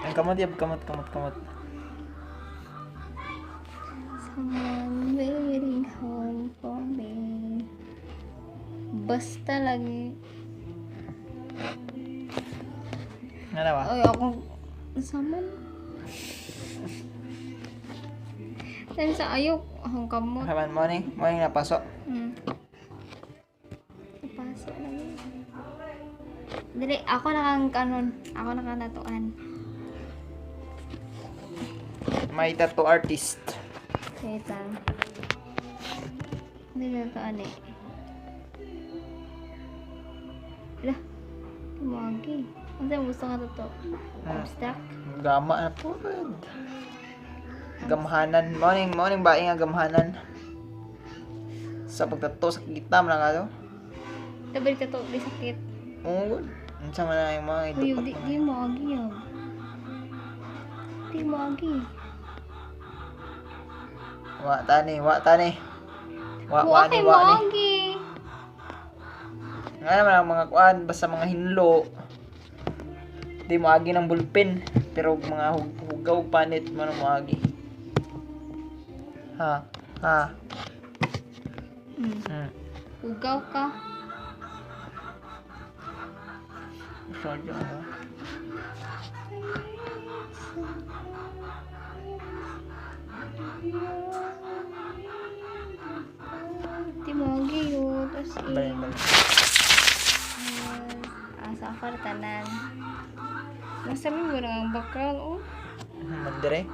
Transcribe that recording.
Ang kamot yab, kamot, kamot, kamot. Someone waiting home for me. Basta lagi. Nga na ba? Ay, ako. Saman. Then sa ayaw, akong kamot. Haman mo ni, mo ni napasok. Ipasok lagi. Dili, ako na kang kanon. Ako na kang tatuan. May tattoo artist. Wait lang. Hindi na tatuan eh. Lah, tumagi. Ano sa'yo gusto ka tato? Abstract? Gama na po. Gamhanan. Morning ba nga gamhanan. Sa pagtato sa kita man nga to. Tabi ka to, di sakit. Oo, good. Unsa man na yung mga Uy, idukot di, mo di na. mo agi ah. Di mo agi. Wa tani, wa tani. Wa wa Wa ni kay wa mo ni. agi. Nga naman ang mga kuan basta mga hinlo. Di mo agi ng bulpen pero mga hugaw panit mo na mo agi. Ha. Ha. Ugaw ka. Sadya mo. Di mo agi yun. As in. Balin, balin. Ah, sa afar tanan. Masami mo lang ang background oh. Mandire.